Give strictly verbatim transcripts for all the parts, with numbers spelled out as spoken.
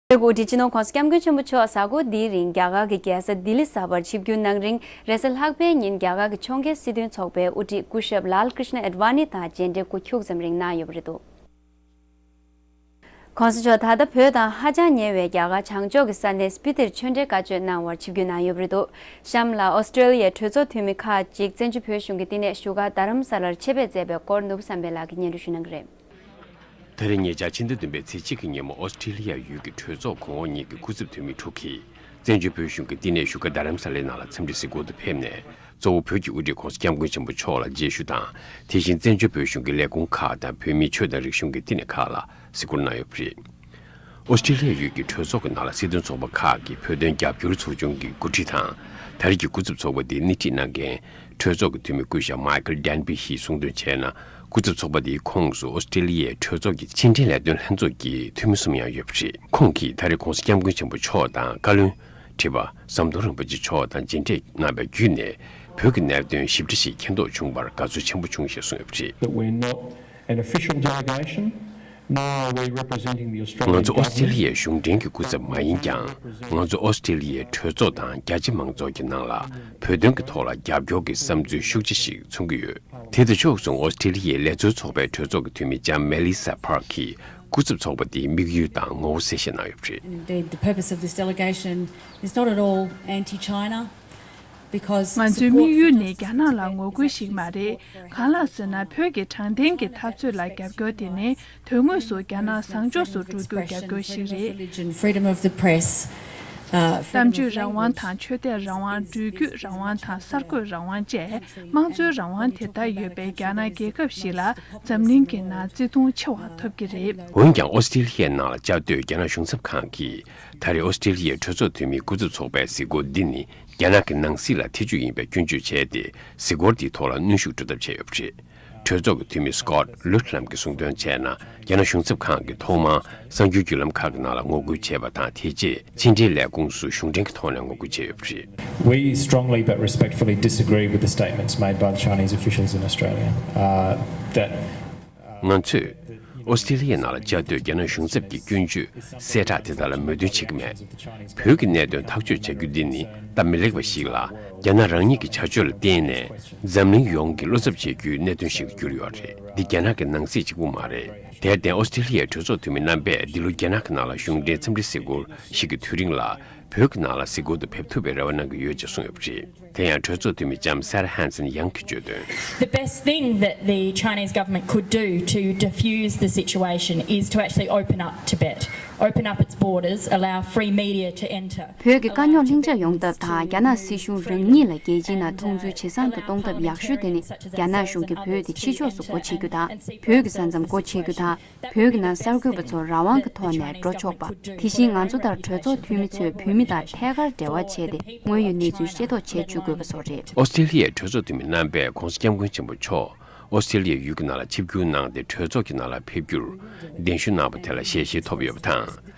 བོད་ཀྱི་དབུ་ཁྲིད་སྤྱི་ནོར་༧གོང་ས་༧སྐྱབས་མགོན་ཆེན་པོ་མཆོག་གཟའ་འཁོར་འདིའི་རིང་རྒྱ་གར་གྱི་རྒྱལ་ས་ལྡི་ལི་གསར་པར་ཆིབས་བསྒྱུར་གནང་རིང་། རེས་གཟའ་ལྷག་པའི་ཉིན་རྒྱ་གར་གྱི་ཕྱོགས་འགལ་སྲིད་དོན་ཚོགས་པའི་དབུ་ཁྲིད་སྐུ་ཞབས་ལཱལ་ཀྲིཤ་ན་ཨེཌ་ཝ་ནི་དང་མཇལ་འཕྲད་དགུ་ཐུག་ཙམ་རིང་གནང་ཡོད་པ་རེད་འདུག ༸གོང་ས་མཆོག་ད་ལྟ་བོད་དང་ཧ་ཅང་ཉེ་བའི་རྒྱ་གར་བྱང་ཕྱོགས་ཀྱི་ས་གནས་སྤི་ཏིར་ཆོས་འབྲེལ་བཀའ་ཆོས་གནང་བར་ཆིབས་བསྒྱུར་གནང་ཡོད་པ་རེད་འདུག་གཤམ་ལ་ཨོ་སི་ཀྲེ་ལི་ཡའི་གྲོས་ཚོགས་འཐུས་མི་ཁག་ཅིག་བཙན་བྱོལ་བོད་གཞུང་གི་བསྟི་གནས་བཞུགས་སྒར་རྡ་རམ་ས་ལར་ཆེད་ཕེབས་མཛད་པའི་སྐོར་ནོར་བུ་བསམ་འཕེལ་ལགས་ཀྱིས་སྙན་སྒྲོན་ཞུ་གནང་གི་རེད། ད་རེས་ཉེ་ཆར་ཕྱི་ཟླ་བདུན་པའི་ཚེས་གཅིག་གི་ཉིན་མོ་ཨོ་སི་ཀྲེ་ལི་ཡ་ཡུལ་གྱི་གྲོས་ཚོགས་གོང་འོག་གཉིས་ཀྱི་སྐུ་ཚབ་འཐུས་མི་དྲུག་གིས་བཙན་བྱོལ་བོད་གཞུང་གི་བསྟི་གནས་བཞུགས་སྒར་རྡ་རམ་ས་ལའི་ནང་ལ་འཚམས་འདྲི་གཟིགས་སྐོར་དུ་ཕེབས་ནས། གཙོ་བོ་བོད་ཀྱི་དབུ་ཁྲིད་༸གོང་ས་༸སྐྱབས་མགོན་ཆེན་པོ་མཆོག་ལ་མཇལ་ཞུ་དང་། དེ་བཞིན་བཙན་བྱོལ་བོད་གཞུང་གི་ལས་ཁུངས་ཁག་དང་བོད་མིའི་ཆོས་དང་རིག་གཞུང་གི་བསྟི་གནས་ཁག་ལ་གཟིགས་སྐོར་གནང་ཡོད་པ་རེད། ཨོ་སི་ཀྲེ་ལི་ཡ་ཡུལ་གྱི་གྲོས་ཚོགས་ཀྱི་ནང་ལ་སྲིད་དོན་ཚོགས་པ་ཁག་གི་བོད་དོན་རྒྱབ་སྐྱོར་ཚོགས་ཆུང་གི་འགོ་ཁྲིད་དང་། ད་རེས་ཀྱི་སྐུ་ཚབ་ཚོགས་པ་འདིའི་སྣེ་ཁྲིད་གནང་མཁན་གྲོས་ཚོགས་ཀྱི་འཐུས་མི་སྐུ་ཞབས་མའི་ཀལ་ཌན་བྷི་ཡིས་གསུངས་དོན་བྱས་ན། སྐུ་ཚབ་ཚོགས་པ་འདིའི་ཁོངས་སུ་ཨོ་སི་ཀྲེ་ལི་ཡའི་གྲོས་ཚོགས་ཀྱི་ཕྱི་འབྲེལ་ལས་དོན་ལྷན་ཚོགས་ཀྱི་འཐུས་མི་གསུམ་ཡང་ཡོད་པ་རེད། ཁོང་གིས་ད་རེས་༸གོང་ས་༸སྐྱབས་མགོན་ཆེན་པོ་མཆོག་དང་བཀའ་བློན་ཁྲི་པ་ཟམ་གདོང་རིན་པོ་ཆེ་མཆོག་དང་མཇལ་འཕྲད་གནང་བའི་བརྒྱུད་ནས། བོད་ཀྱི་གནད་དོན་ཞིབ་ཕྲ་ཞིག་མཁྱེན་རྟོགས་བྱུང་བར་དགའ་ཚོར་ཆེན་པོ་བྱུང་ཞེས་གསུངས་ཡོད་པ་རེད། That we're not an official delegation, nor are we representing the Australian government. ང་ཚོ་ཨོ་སི་ཀྲེ་ལི་ཡའི་གཞུང་འབྲེལ་གྱི་སྐུ་ཚབ་མ་ཡིན་ཀྱང་། ང་ཚོ་ཨོ་སི་ཀྲེ་ལི་ཡའི་གྲོས་ཚོགས་དང་རྒྱ་ཆེ་མང་ཚོགས་ཀྱི་ནང་ལ་བོད་དོན་གྱི་ཐོག་ལ་རྒྱབ་སྐྱོར་གྱི་བསམ་ཚུལ་ཤུགས་ཆེ་ཞིག་མཚོན་གྱི་ཡོད། དེ་དང་ཕྱོགས་མཚུངས་ཨོ་སི་ཀྲེ་ལི་ཡའི་ལས་བཟོ་ཚོགས་པའི་གྲོས་ཚོགས་ཀྱི་འཐུས་མི་ལྕམ་མེ་ལི་ས་པར་གྱིས་སྐུ་ཚབ་ཚོགས་པ་དེའི་དམིགས་ཡུལ་དང་ངོ་བོ་གསལ་བཤད་གནང་ཡོད་པ་རེད། And indeed, the purpose of this delegation is not at all anti-China, because ང་ཚོའི་དམིགས་ཡུལ་ནི་རྒྱ་ནག་ལ་ངོ་རྒོལ་ཞིག་མ་རེད། གང་ལགས་ཟེར་ན། བོད་ཀྱི་དྲང་བདེན་གྱི་འཐབ་རྩོད་ལ་རྒྱབ་སྐྱོར་དེ་ནི། དོན་དངོས་སུ་རྒྱ་ནག་བཟང་ཕྱོགས་སུ་འགྲོ་རྒྱུར་རྒྱབ་སྐྱོར་ཞིག་རེད། Freedom of the press, uh, freedom of expression. གཏམ་བརྗོད་རང་དབང་དང་། ཆོས་དད་རང་དབང་། འགྲུལ་སྐྱོད་རང་དབང་དང་། གསར་འགོད་རང་དབང་བཅས་དམངས་གཙོའི་རང་དབང་དེ་ལྟར་ཡོད་པའི་རྒྱ་ནག་རྒྱལ་ཁབ་ཞིག་ལ་འཛམ་གླིང་གི་ནང་བརྩི་མཐོང་ཆེ་བ་ཐོབ་ཀྱི་རེད། འོན་ཀྱང་། ཨོ་སི་ཀྲེ་ལི་ཡའི་ནང་ལ་བཅའ་སྡོད་རྒྱ་ནག་གཞུང་ཚབ་ཁང་གིས་ད་རེས་ཨོ་སི་ཀྲེ་ལི་ཡའི་གྲོས་ཚོགས་འཐུས་མིའི་སྐུ་ཚབ་ཚོགས་པའི་གཟིགས་སྐོར་འདི་ནི། རྒྱ་ནག་གི་ནང་སྲིད་ལ་ཐེ་ཇུས་ཡིན་པའི་སྐྱོན་བརྗོད་བྱས་ཏེ། གཟིགས་སྐོར་འདིའི་ཐོག་ལ་གནོན་ཤུགས་སྤྲོད་ཐབས་བྱས་ཡོད་པ་རེད། གྲོས་ཚོགས་ཀྱི་འཐུས་མི་སི་ཀོཊ་ལུད་ལམ་གྱིས་གསུངས་དོན་བྱས་ན། རྒྱ་ནག་གཞུང་ཚབ་ཁང་གིས་ཐོག་མར་གསར་འགྱུར་བརྒྱུད་ལམ་ཁག་གི་ནང་ལ་ངོ་རྒོལ་བྱས་པ་དང་། དེ་རྗེས་ཕྱི་འབྲེལ་ལས་ཁུངས་སུ་གཞུང་འབྲེལ་གྱི་ཐོག་ནས་ངོ་རྒོལ་བྱས་ཡོད་པ་རེད། We strongly but respectfully disagree with the statements made by the Chinese officials in Australia, uh, that ང་ཚོས་ཨོ་སི་ཀྲེ་ལི་ཡའི་ནང་ལ་བཅའ་སྡོད་རྒྱ་ནག་གཞུང་ཚབ་ཀྱི་སྐྱོན་བརྗོད་གསལ་བསྒྲགས་དེ་དག་ལ་མོས་མཐུན་བྱེད་ཀྱི་མེད། བོད་ཀྱི་གནད་དོན་ཐག་གཅོད་བྱ་རྒྱུ་འདི་ནི་སྟབས་མི་ལེགས་པ་ཞིག་ལ། རྒྱ་ནག་རང་ཉིད་ཀྱི་བྱ་སྤྱོད་ལ་བརྟེན་ནས་འཛམ་གླིང་ཡོངས་ཀྱིས་བློ་འཚབ་བྱེད་རྒྱུའི་གནད་དོན་ཞིག་ཏུ་གྱུར་ཡོད་རེད། འདི་རྒྱ་ནག་གི་ནང་སྲིད་གཅིག་པུ་མ་རེད། དེར་བརྟེན་ཨོ་སི་ཀྲེ་ལི་ཡའི་གྲོས་ཚོགས་འཐུས་མི་རྣམ་པས་འདི་ལོ་རྒྱ་ནག་གི་ནང་ལ་གཞུང་འབྲེལ་འཚམས་འདྲི་གཟིགས་སྐོར་ཞིག་གི་དུས་རིང་ལ། བོད་ཀྱི་ནང་ལ་གཟིགས་སྐོར་དུ་ཕེབས་ཐུབ་པའི་རེ་བ་གནང་གི་ཡོད་ཅེས་གསུངས་ཡོད་པ་རེད། དེ་ཡང་གྲོས་ཚོགས་འཐུས་མི་ལྕམ་སེ་ར་ཧན་སན་ཡང་གིས་བརྗོད་དོན། The best thing that the Chinese government could do to defuse the situation is to actually open up Tibet, open up its borders, allow free media to enter. བོད་ཀྱི་དཀའ་རྙོག་ལྷིང་འཇགས་ཡོང་ཐབས་དང་། རྒྱ་ནག་སྲིད་གཞུང་རང་ཉིད་ལ་རྒྱལ་སྤྱིའི་ནང་མཐོང་ཚུལ་ཇེ་བཟང་དུ་གཏོང་ཐབས་ཡག་ཤོས་དེ་ནི། རྒྱ་ནག་གཞུང་གིས་བོད་དེ་ཕྱི་ཕྱོགས་སུ་སྒོ་ཕྱེ་རྒྱུ་དང་། བོད་ཀྱི་ས་མཚམས་སྒོ་ཕྱེ་རྒྱུ་དང་། བོད་ཀྱི་ནང་གསར་འགོད་པ་ཚོ་རང་དབང་གི་ཐོག་ནས་འགྲོ་ཆོག་པ། དེ་བཞིན་ང་ཚོ་ལྟར་གྲོས་ཚོགས་འཐུས་མི་ཚོས་བོད་མི་དང་ཐད་ཀར་འབྲེལ་བ་བྱས་ཏེ། དངོས་ཡོད་གནས་ཚུལ་ཤེས་རྟོགས་བྱེད་བཅུག་དགོས་པ་སོགས་རེད། ཨོ་སི་ཀྲེ་ལི་ཡའི་གྲོས་ཚོགས་འཐུས་མི་རྣམ་པས་༸གོང་ས་༸སྐྱབས་མགོན་ཆེན་པོ་མཆོག་ཨོ་སི་ཀྲེ་ལི་ཡའི་ཡུལ་གྱི་ནང་ལ་ཆིབས་བསྒྱུར་གནང་སྟེ། གྲོས་ཚོགས་ཀྱི་ནང་ལ་ཕེབས་རྒྱུར་གདན་ཞུ་གནང་བ་དེ་ལ་ཞལ་བཞེས་ཐོབ་ཡོད་པ་དང་།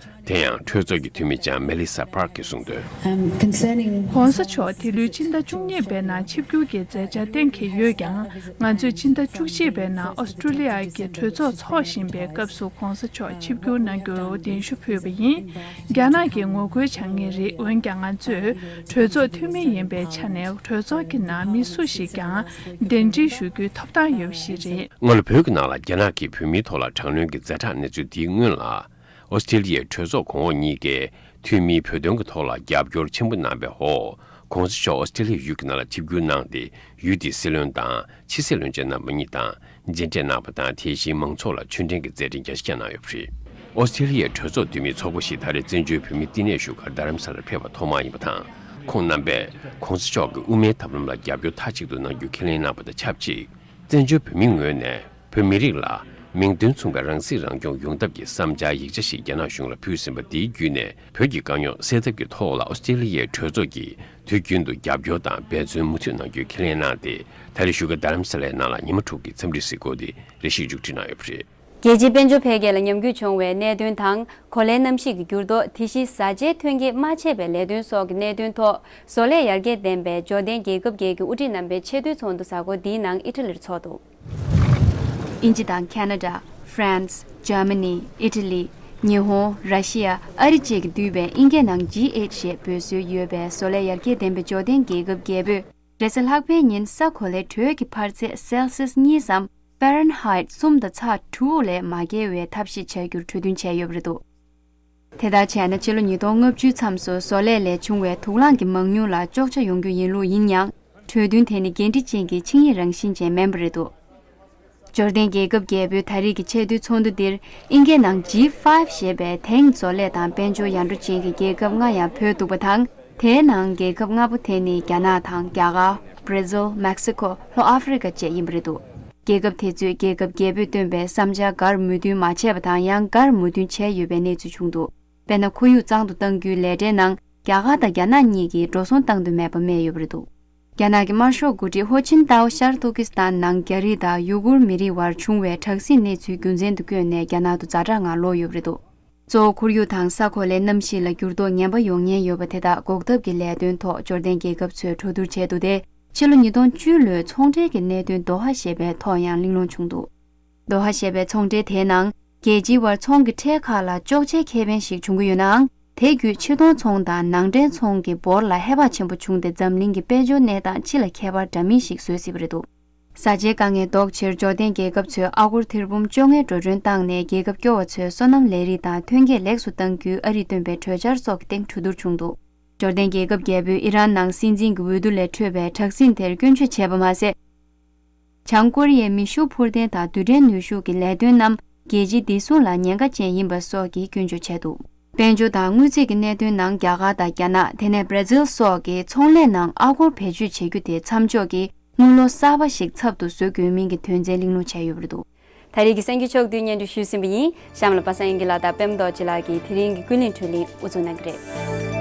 དེ་ཡང་གྲོས་ཚོགས་ཀྱི་འཐུས་མི་ལྕམ་མེ་ལི་ས་པར་གྱིས་གསུངས་དོན། Um, concerning ༸གོང་ས་མཆོག་འདི་ལོའི་ཕྱི་ཟླ་བཅུ་གཉིས་པའི་ནང་ཆིབས་བསྒྱུར་གྱི་མཛད་འཆར་གཏན་འཁེལ་ཡོད་ཀྱང་། ང་ཚོས་ཕྱི་ཟླ་བཅུ་གཅིག་པའི་ནང་ཨོ་སི་ཀྲེ་ལི་ཡ་གི་གྲོས་ཚོགས་འཚོགས་བཞིན་པའི་སྐབས་སུ་༸གོང་ས་མཆོག་ཆིབས་བསྒྱུར་གནང་རྒྱུར་གདན་ཞུ་ཕུལ་བ་ཡིན། རྒྱ་ནག་གིས་ངོ་རྒོལ་བྱ་ངེས་རེད། འོན་ཀྱང་ང་ཚོས་གྲོས་ཚོགས་འཐུས་མི་ཡིན་པའི་ཆ་ནས་གྲོས་ཚོགས་ཀྱི་ནང་མི་སུ་ཞིག་ཀྱང་གདན་འདྲེན་ཞུ་རྒྱུའི་ཐོབ་ཐང་ཡོད་པ་ཞིག་རེད། སྔ་ལོ་བོད་ཀྱི་ནང་ལ་རྒྱ་ནག་གིས་བོད་མིའི་ཐོག་ལ་དྲག་གནོན་གྱི་ཛ་དྲག་གནས་ཚུལ་དེའི་སྔོན་ལ། ཨོ་སི་ཀྲེ་ལི་ཡའི་གྲོས་ཚོགས་གོང་འོག་གཉིས་ཀའི་འཐུས་མིའི་བོད་དོན་གྱི་ཐོག་ལ་རྒྱབ་སྐྱོར་ཆེན་པོ་གནང་བའི་འོག ༸གོང་ས་མཆོག་ཨོ་སི་ཀྲེ་ལི་ཡའི་ཡུལ་གྱི་ནང་ལ་ཆིབས་བསྒྱུར་གནང་སྟེ། ཡུལ་དེའི་སྲིད་བློན་དང་ཕྱི་སྲིད་བློན་ཆེན་རྣམ་པ་གཉིས་དང་མཇལ་འཕྲད་གནང་བ་དང་། དེ་བཞིན་མང་ཚོགས་ལ་ཆོས་འབྲེལ་གྱི་མཛད་འཕྲིན་རྒྱ་ཆེ་བསྐྱངས་གནང་ཡོད་པ་རེད། ཨོ་སི་ཀྲེ་ལི་ཡའི་གྲོས་ཚོགས་འཐུས་མིའི་ཚོགས་པ་ཞིག་ད་རེས་བཙན་བྱོལ་བོད་མིའི་བསྟི་གནས་བཞུགས་སྒར་རྡ་རམ་ས་ལར་ཕེབས་པ་ཐོག་མ་ཡིན་པ་དང་། ཁོང་རྣམ་པས་༸གོང་ས་མཆོག་གི་དབུ་མའི་ཐབས་ལམ་ལ་རྒྱབ་སྐྱོར་མཐའ་གཅིག་ཏུ་གནང་རྒྱུ་ཁས་ལེན་གནང་བ་དང་ཆབས་ཅིག་བཙན་བྱོལ་བོད་མིའི་ངོས་ནས་བོད་མི་རིགས་ལ་མིང་དོན་མཚུངས་པའི་རང་སྲིད་རང་སྐྱོང་ཡོང་ཐབས་ཀྱི་བསམ་འཆར་ཡིག་ཆ་ཞིག་རྒྱ་ནག་གཞུང་ལ་ཕུལ་ཟིན་པ་དེའི་བརྒྱུད་ནས། བོད་ཀྱི་དཀའ་རྙོག་སེལ་ཐབས་ཀྱི་ཐོག་ལ་ཨོ་སི་ཀྲེ་ལི་ཡའི་གྲོས་ཚོགས་ཀྱིས་དུས་རྒྱུན་དུ་རྒྱབ་སྐྱོར་དང་འབད་བརྩོན་མུ་མཐུད་གནང་རྒྱུའི་ཁས་ལེན་གནང་སྟེ། ད་རེས་བཞུགས་སྒར་རྡ་རམ་ས་ལའི་ནང་ལ་ཉི་མ་དྲུག་གི་འཚམས་འདྲིའི་གཟིགས་སྐོར་དེ་རེ་ཞིག་མཇུག་སྒྲིལ་གནང་ཡོད་པ་རེད། རྒྱལ་སྤྱིའི་དཔལ་འབྱོར་འཕེལ་རྒྱས་ལ་ཉམས་རྒུད་བྱུང་བའི་གནད་དོན་དང་། གོ་ལའི་གནམ་གཤིས་ཀྱི་འགྱུར་ལྡོག་དེ་བཞིན་བཟའ་བཅའི་ཐོན་སྐྱེད་མ་ཆད་པའི་ལས་དོན་སོགས་ཀྱི་གནད་དོན་ཐོག་བཟོ་ལས་ཡར་རྒྱས་ལྡན་པའི་འབྱོར་ལྡན་རྒྱལ་ཁབ་བརྒྱད་ཀྱི་དབུ་ཁྲིད་རྣམ་པའི་ཆེས་མཐོའི་ཚོགས་འདུ་གཟའ་འཁོར་འདིའི་ནང་ཨི་ཊ་ལིར་འཚོགས་འདུག་ཨིན་ཇི་དང་ཁེ་ན་ཌ། ཧྥ་རན་སི། འཇར་མ་ནི། ཨི་ཊ་ལི། ཉི་ཧོང་། ར་ཤི་ཡ། ཨ་རི་བཅས་ཀྱིས་བསྡུས་པའི་ཨིན་སྐད་ནང་ཇི་ཨེཆ་ཞེས་འབོད་སྲོལ་ཡོད་པའི་བཟོ་ལས་ཡར་རྒྱས་ལྡན་པའི་འབྱོར་ལྡན་རྒྱལ་ཁབ་བརྒྱད་པོས། རེས་གཟའ་ལྷག་པའི་ཉིན་ས་གོ་ལའི་དྲོད་ཀྱི་འཕར་ཚད་སེལ་སིས་གཉིས་སམ་ཧྥ་རན་ཧའེ་ཊི་གསུམ་དང་ཚེག་དྲུག་ལས་མ་བརྒལ་བའི་ཐབས་ཤེས་བྱ་རྒྱུར་གྲོས་མཐུན་བྱས་ཡོད་པ་རེད་འདུག་དེ་ལྟར་བྱས་ན། ཕྱི་ལོ་ཉིས་སྟོང་ལྔ་བཅུའི་མཚམས་སུ་བཟོ་ལས་ལས་བྱུང་བའི་དུག་རླངས་ཀྱི་མང་ཉུང་ལ་གཅོག་ཆ་ཡོང་རྒྱུ་ཡིན་ལུགས་ཡིན་ཡང་། གྲོས་མཐུན་དེ་ནི་འགན་འཁྲི་ཅན་གྱི་ཆིངས་ཡིག་རང་བཞིན་ཅན་མིན་པ་རེད་འདུག་འབྱོར་ལྡན་རྒྱལ་ཁབ་བརྒྱད་པོའི་ད་རེས་ཀྱི་ཆེས་མཐོའི་ཚོགས་འདུ་འདིར་ཨིན་སྐད་ནང་ཇི་ཕའིབ་ཞེས་པའི་དེང་བཟོ་ལས་དང་དཔལ་འབྱོར་ཡར་འགྲོ་ཅན་གྱི་རྒྱལ་ཁབ་ལྔ་ཡང་འབོད་འདུག་པ་དང་། དེའི་ནང་རྒྱལ་ཁབ་ལྔ་པོ་དེ་ནི་རྒྱ་ནག་དང་རྒྱ་གར། བྷར་ཛིལ། མེག་སི་ཁོ། ལྷོ་ཨ་ཧྥེ་རི་ཁ་བཅས་ཡིན་པ་རེད་འདུག་རྒྱལ་ཁབ་དེ་ཚོས་རྒྱལ་ཁབ་བརྒྱད་པོས་བཏོན་པའི་བསམ་འཆར་འགར་མོས་མཐུན་མ་བྱས་པ་དང་། ཡང་འགར་མོས་མཐུན་བྱས་ཡོད་པའི་གནས་ཚུལ་བྱུང་འདུག་དཔེར་ན། ཁོར་ཡུག་གཙང་དུ་གཏང་རྒྱུའི་ལས་གྲྭའི་ནང་རྒྱ་གར་དང་རྒྱ་ནག་གཉིས་ཀྱིས་འགྲོ་སོང་གཏང་འདོད་མེད་པ་སྨྲས་ཡོད་པ་རེད་འདུག་རྒྱ་ནག་གི་དམར་ཤོག་འགོ་ཁྲིད་ཧོ་ཆིན་ཏའོ་ཤར་ཏུར་ཀི་སི་ཐན་ནང་རྒྱ་རིགས་དང་ཡུ་གུར་མི་རིགས་དབར་བྱུང་བའི་དྲག་ཟིང་གནས་ཚུལ་རྒྱུ་མཚན་དུ་བཀོད་ནས་རྒྱ་ནག་ཏུ་ཛ་དྲག་ངང་ལོག་ཡོད་པ་རེད་འདུག་གཙོ་བོ་ཁོར་ཡུག་དང་ས་གོ་ལའི་གནམ་གཤིས་ལ་འགྱུར་ལྡོག་ངན་པ་ཡོང་ཉེན་ཡོད་པ་དེ་དག་འགོག་ཐབས་ཀྱི་ལས་དོན་ཐོག་འབྱོར་ལྡན་རྒྱལ་ཁབ་ཚོས་གྲོས་བསྡུར་བྱས་འདུག་སྟེ། ཕྱི་ལོ་ཉིས་སྟོང་བཅུ་ལོའི་ཚོང་འབྲེལ་གྱི་གནད་དོན་དོ་ཧ་ཞེས་པའི་ཐོག་ཡང་གླེང་སློང་བྱུང་འདུག་དོ་ཧ་ཞེས་པའི་ཚོང་འབྲེལ་དེའི་ནང་། རྒྱལ་སྤྱིའི་དབར་ཚོང་གི་ཁྲལ་ཁག་ལ་གཅོག་ཆའི་ཁེ་ཕན་ཞིག་བྱུང་གི་ཡོད་ནའང་། དེ་བརྒྱུད་ཕྱི་གཏོང་ཚོང་དང་ནང་འདྲེན་ཚོང་གི་འབོར་ལ་ཧེ་བག་ཆེན་པོ་བྱུང་སྟེ། འཛམ་གླིང་གི་དཔལ་འབྱོར་གནས་སྟངས་སྤྱི་ལ་ཁྱད་པར་འདྲ་མིན་ཞིག་བཟོ་སྲིད་པ་རེད་འདུག་བཟའ་བཅའི་དཀའ་ངལ་ཟློག་ཕྱིར་འབྱོར་ལྡན་རྒྱལ་ཁབ་ཚོས་ཨ་སྒོར་ཐེར་འབུམ་བཅོ་ལྔའི་འགྲོ་གྲོན་བཏང་ནས། རྒྱལ་ཁབ་སྐྱོ་བ་ཚོའི་སོ་ནམ་ལས་རིགས་དང་ཐོན་སྐྱེད་ལེགས་སུ་གཏང་རྒྱུའི་ཨ་རིས་བཏོན་པའི་གྲོས་འཆར་སོགས་ཀྱི་སྟེང་གྲོས་བསྡུར་བྱུང་འདུག་འབྱོར་ལྡན་རྒྱལ་ཁབ་བརྒྱད་པོས་ཨི་རན་ནང་སྲིད་འཛིན་གྱི་འོས་བསྡུ་ལས་འཕྲོས་པའི་དྲག་ཟིང་དེར་སྐྱོན་བརྗོད་བྱས་པ་མ་ཟད། བྱང་ཀོ་རི་ཡའི་མེ་ཤུགས་འཕུར་མདེལ་དང་རྡུལ་ཕྲན་ནུས་ཤུགས་ཀྱི་ལས་དོན་རྣམས་རྒྱལ་སྤྱིའི་བདེ་སྲུང་ལ་ཉེན་ཁ་ཅན་ཡིན་པ་སོགས་ཀྱི་སྐྱོན་བརྗོད་བྱས་འདུག་དཔལ་འབྱོར་དང་དངུལ་རྩིས་ཀྱི་གནད་དོན་ནང་རྒྱ་གར་དང་རྒྱ་ནག་དེ་ནས་བྷར་ཛིལ་སོགས་ཀྱི་ཚོང་ལས་ནང་ཨ་སྒོར་བེད་སྤྱོད་བྱེད་རྒྱུ་དེ་མཚམས་འཇོག་གིས་དངུལ་ལོར་གསར་པ་ཞིག་ཚབ་ཏུ་བཟོ་དགོས་མིན་གྱི་དོན་ཚན་གླེང་སློང་བྱས་ཡོད་པ་རེད་འདུག་ད་རེས་ཀྱི་གསར་འགྱུར་ཕྱོགས་བསྡུས་སྙན་སྒྲོན་ཞུས་ཟིན་པ་ཡིན། གཤམ་ལ་པ་སངས་དབྱངས་སྐྱིད་ལགས་དང་པད་མ་རྡོ་རྗེ་ལགས་ཀྱིས་དེ་རིང་གི་ཀུན་གླེང་བགྲོ་གླེང་དབུ་འཛུགས་གནང་གི་རེད།